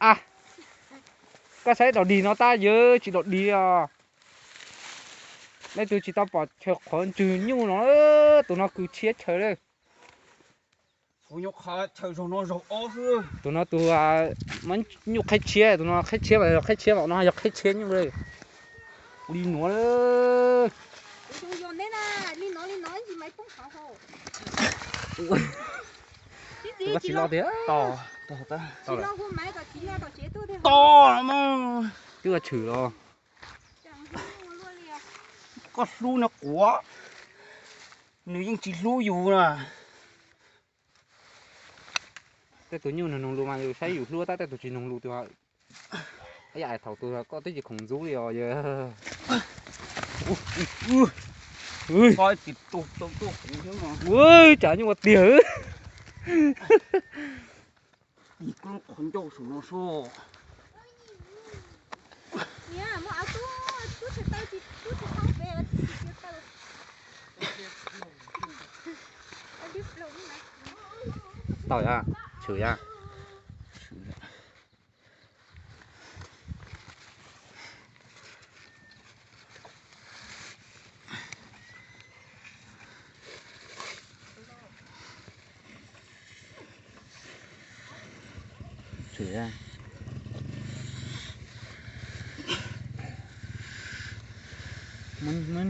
A, koj saib dog dig no tab yawg, tsis dog dig os. Leej twg tsis tau pom chaw qhuav ntswg nyuj no, tus no kws tshiab chaw lawm. Tus no tus muab nyuj qheb tshiab, tus no qheb tshiab mas yog qheb tshiab mas no yog qheb tshiab nyuj li. Ua li nuav. Tus tsis los tiag. Twb ua tshwm los. Koj hlub nws quav, nws yeej tsis hlub yus na. Tej tus nyuj nws noog lus mas yus saib yus hlub, tab tej tus tsis noog lus tus, yam thaum tus koj twb tsis khoom ntxub li os yawg. Tsam nyuj ua tiag. Tau ya, tshwm ya.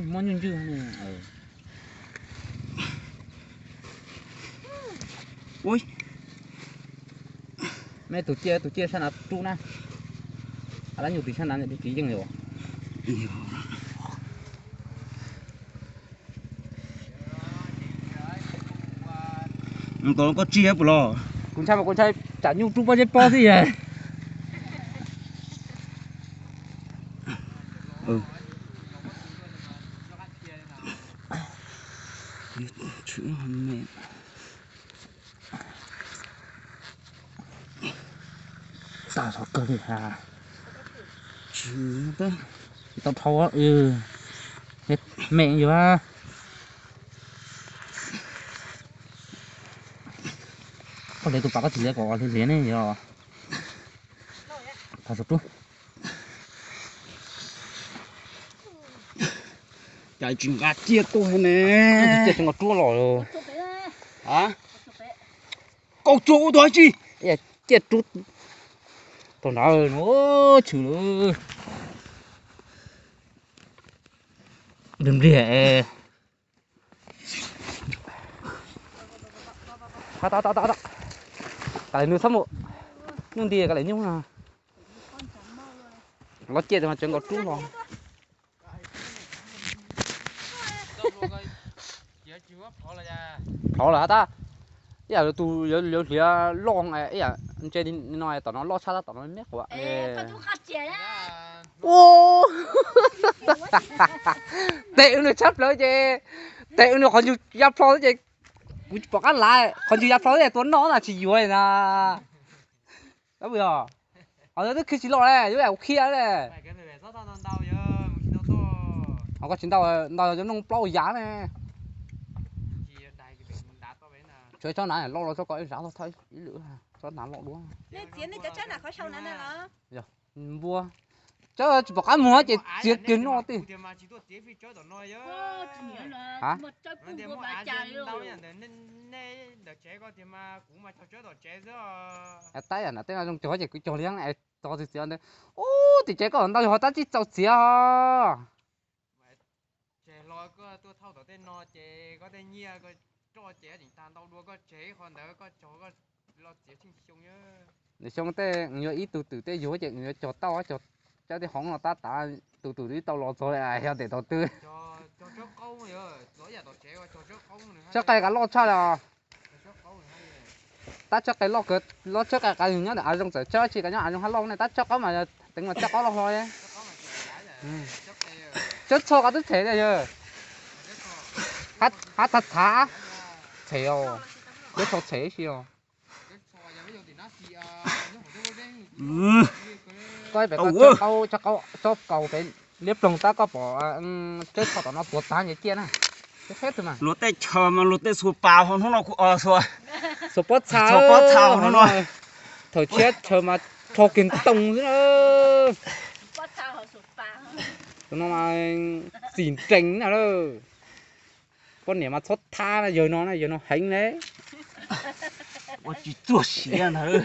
Muab nyuj ntswj. Mej tus ciaj, tus ciaj sab nav rub na. Lab nyuj tis sab nav tsis yeej li os. Koj tsij puas los? Kuv ntshai mas kuv ntshai tsam nyuj rub pob zeb pob xwb yog. Tag zog kawg li ha. Tsis tau dhau, me yus. Koj hliav tus pas koj tsis hliav kom hliav hliav ne yog. Tag zog rub. Cas tsis nqa ciaj tuaj ne. Ciaj tsis nqa rub los. Koj tsuag ua tus dab tsi? Ciaj rub tau nrad no tshwm lawm. Npliag npliag. Kav liam nws xab mus. Nyuj nti kav liam nyuj no. Los ciaj tus mas tseem nkaus rub los. Plhov lawm tab. Ib yam li tus yuav hliav loj, ib yam ntse li no tom no loj tshaj tab tom no me quav. Tes ua nws tshab plaws ces, tes ua nws qhov ntswg ya plho xwb ces kuv tsis pom qab lawm, qhov ntswg ya plho xwb ces tua noj na tsis yuav na. Qhov twb khi tsis los le, yuav ua khiav le. Ho koj tsis ntau, ntau cov noog plaub yav ne. Tsuav tsob hnav loj los txhob kom ib zam thawj ib lwm, tsob hnav loj dua. Yog npua, tsob tsis pom qab mus ces txiav kiag noj tiag. Tab yam na tej no zoo cog ces kuv cog li tos txiav txiav ntawd. Ub, tim tsev koj ntau yog tab tsis txaus txiav os. Tseg hlo koj tuaj thauj tom tej no ces koj tej nyiaj koj roj ces tseem tag ntau dua, koj tseg ib qho ntawd koj cog koj los txiav tsheej xyoo. Nws xyoo tej yuav ib tug twm tej yuav ces yuav cog tauj, cog tej hoob no tab tas tus twm twb tau los txog li, yog tes tau twg. Tsob qe kav loj tshaj li os. Tab tsob qe loj kawg, loj tsob qe kav nyob ntawm av zoo txawm tsob tsis kav nyob av zoo hab loj ne, tab tsob qaub mas teev mas tsob qaub loj hlo. Tsob txho kav twb tshem li yog. Hab txhav txhav, tshem os. Tsob txho tshem si os. Koj pem koj tsob qaub, tsob kaus pem liab ploog tab koj pom tsob txho tom no tuag tag nyias ciaj na. Luag tej chaw mas luag tej xuas pas ho hnub no kuv xuas pob txha, pob txha hnub no. Thaum tshiab chaw mas rho kiag ntoo xwb na. Tus no mas xim nrees na lawm. Poj niam mas txhob thab na, yawg no na, yawg no heev ne. Ua tsis txuag siav ntag.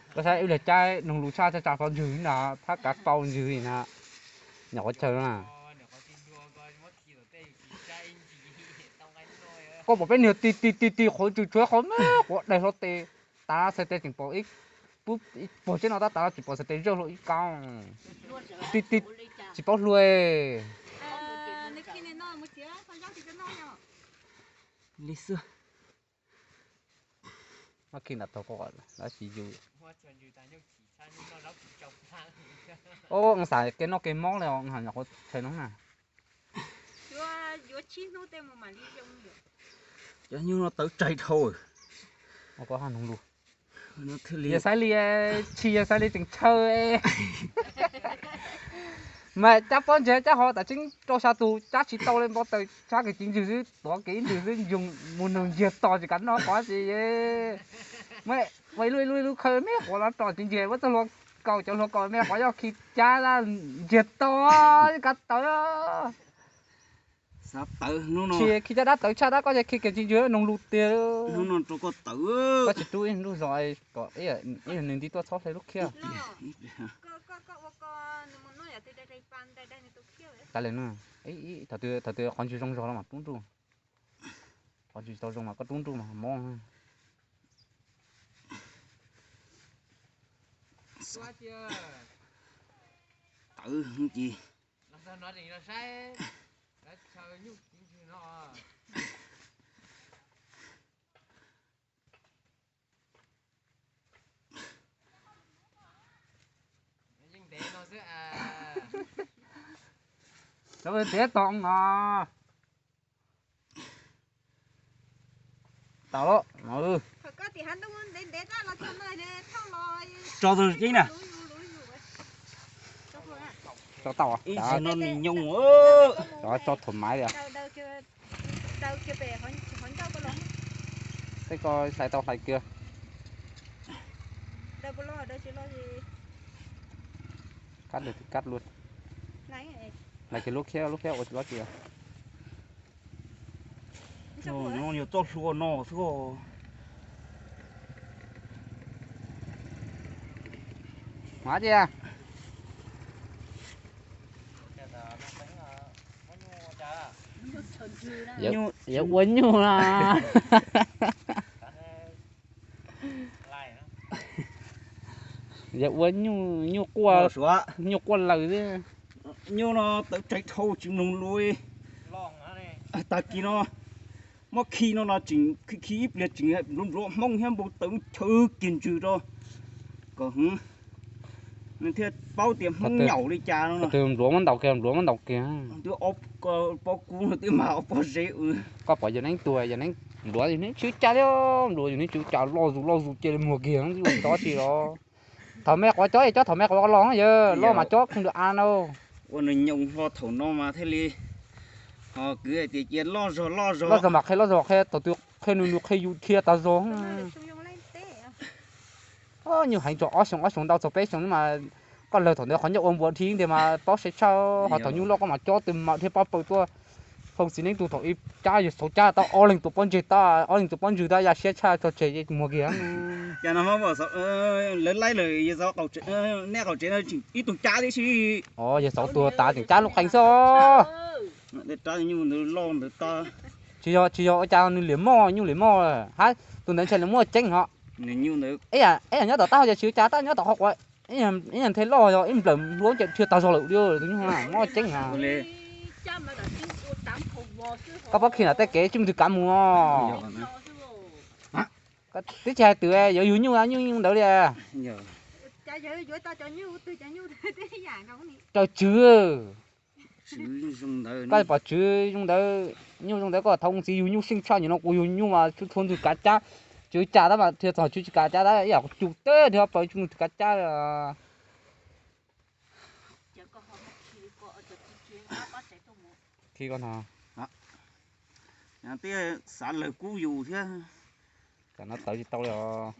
Koj saib wb li cab noog lus tshaj tshaj tsa fau ntswg na, thab kav fau ntswg na, nyuam qhuav chaw na. Koj pom peb niag ti ti ti ti qhuav ntswg tshuav qhov me quav daig hlo tes, tav xais tes tseem pom ib puag tsev no tab tav tsis pom xais tes zawj hlo ib kab. Ti ti tsis paub hlua. Li xwb. Mas khi nram tog ko lawv tsis yus. Os, xav kev noj kev mob li os, nyuam qhuav chaw no na. Cov nyuj no tawv tsawg dhau. Ko ha noog lus. Yog xaiv li, tsis yog xaiv li tseem chaw. Mas cab pob ntseg cab ho tam tseeb rau xya tus cab tsis tau li, npau taws tshab kiag cev ntswg xwb, tuav kiag ib ntswg xwb, ntswg mus noog ntsiag to tsis kam noj qhov tsis. Ua ib lub ib lub ib lub khawb me quav los rau cev ntswg, muab txoj hlua kaus, cov hlua kaus me quav yog khi cab ntsiag to, kav tawv. Tsis khi cab dab tawv tshaj dab, koj yog khi kiag cev ntswg noog lus tiag. Koj tsis rub ib nruj zos kom ib nws nti tuaj txhob hle lub khiab. Tas li no, thaum twg qhov ntswg zoo zog los mas rub nruj. Qhov ntswg tsis tau zoo mas koj rub nruj mas mob. Tawv ces Ntev tog no. Tau lawm. Tso tus yeeb na. Tso tau. Ib zaug no nws nyooj. Tso thaum maiv li. Tej ko hlais tau hlais kiag. Kab lawm, kab lawm. Hlais kiag lub khiab, lub khiab ua tsis loj kiag. No yog txoj hlua no xwb. Hmov tiag. Yuav ua nyuj na. Yog ua nyuj, nyuj quaj, nyuj quaj laws xwb. Nyuj no tawv tsawv dhau tsis mloog lus. Tag kis no muab khi no los tseem khi ib pliag tseem npluav npluav Hmoob thiab npau taws chaw kiag ntswg rau kom nws thiaj paub tias Hmoob nyaum li cas no. Npluav muab ntaus kiag, npluav muab ntaus kiag. Twb pob kub no twb mas ob pob zeb. Koj pom yawg neeb tuag, yawg neeb npluav yawg neeb tsw cas li, npluav yawg neeb tsw cas loj zus loj zus cia li muag kiag, tsis tau tsi los. Thaum me quav cob es cob thaum me quav los yawg loj mas cob kheej dua a no. Ua nws nyoos hlo thaum no mas thiaj li ho kwv hais tias cia loj zog loj zog. Loj zog mas qhia loj zog, qhia thaum twg qhia nws nws qhia yus dhia tas zog. Nyuj heev txog ob xyoos, ob xyoos ntau txog peb xyoos mas koj lawg thaum ntawd qhov ncauj ua npuas dhia ntawd mas paub sai tshaj, ho thaum nyuj loj koj mas cob tus mam dhia pob paws tuaj. Hau txiv neeb tus thaum ib cab yawg xauv cab tau ob leeg tus pob ntseg tau, ob leeg tus pob ntseg tau ya siab tshaj tso tseg muag kiag. Cas no lawv laib lawm, nej qaum tsev no tseem ib tug cab tib si. Yawg xauv tuag tas tseem cab lub qee xwb. Tsis yog, tsis yog ua cas nws liam moj, nyuj liam moj, hab tus ntawd ntshe nws muaj ceeb ho. Ib yam nyob tom taub hau ces tsis ua cas, tab nyob tom qhov quav ib yam nthe loj yog ib nplawm hlua ces dhia tag zog lawm li tus nyuj, muaj ceeb na. Koj pab khi na tej kev tsis muaj twg kav mus. Twb tsis hais twm yuav yug nyuj, nyuj ntawd li. Raws tswv. Koj pom tswv zoo ntawd, nyuj zoo ntawd koj thaum ntxiv yug nyuj seej tshaj, nim no kuv yug nyuj mas txhua ntxhua ntxwg kav cab, tswv cas tab mas thiaj txog tswv tsis kav cab tab ib yam kuv cug teb dhia paws tsis muaj twg kav cab li. Khi ko no. Yog tias xav lawg kub yus thiab. Tam no tawv tsis tau li os.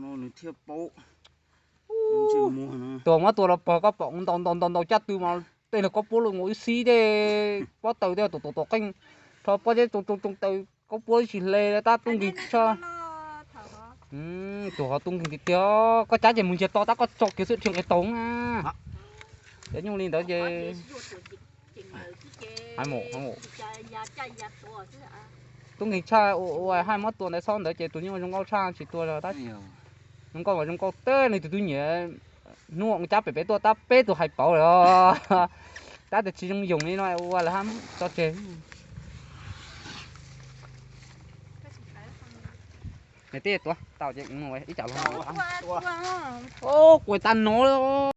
Nws thiaj paub. Tus muab tua los pog koj pom ntaus ntaus ntaus ntaus caj tw mas tej no koj puab los mus ib xib tej pob taws tej tus tus tus qeej rho pob zeb tsoo tsoo tsoo taws koj puab tsis hle tab tub nkeeg tshaj. Tus ho tub nkeeg tiag tiag, koj cab ces mus ntsiag to tab koj tso kiag xwb rhiv nqes taug na. Cov nyuj li ntawd ces tub nkeeg tshaj ua haj muab tua ntawd xob ntawd ces tus nyuj zoo nkauj tshaj tsis tua tab. Zoo nkauj mas zoo nkauj teb li tus tub nyiam hnub cab pem pem tuaj tab peb tus hais pauv lawm. Tab tias tsis zoo yoos li no ua lawv haj tso tseg. Nws tib tuav tau ces ib tsam los. Kuv tas no.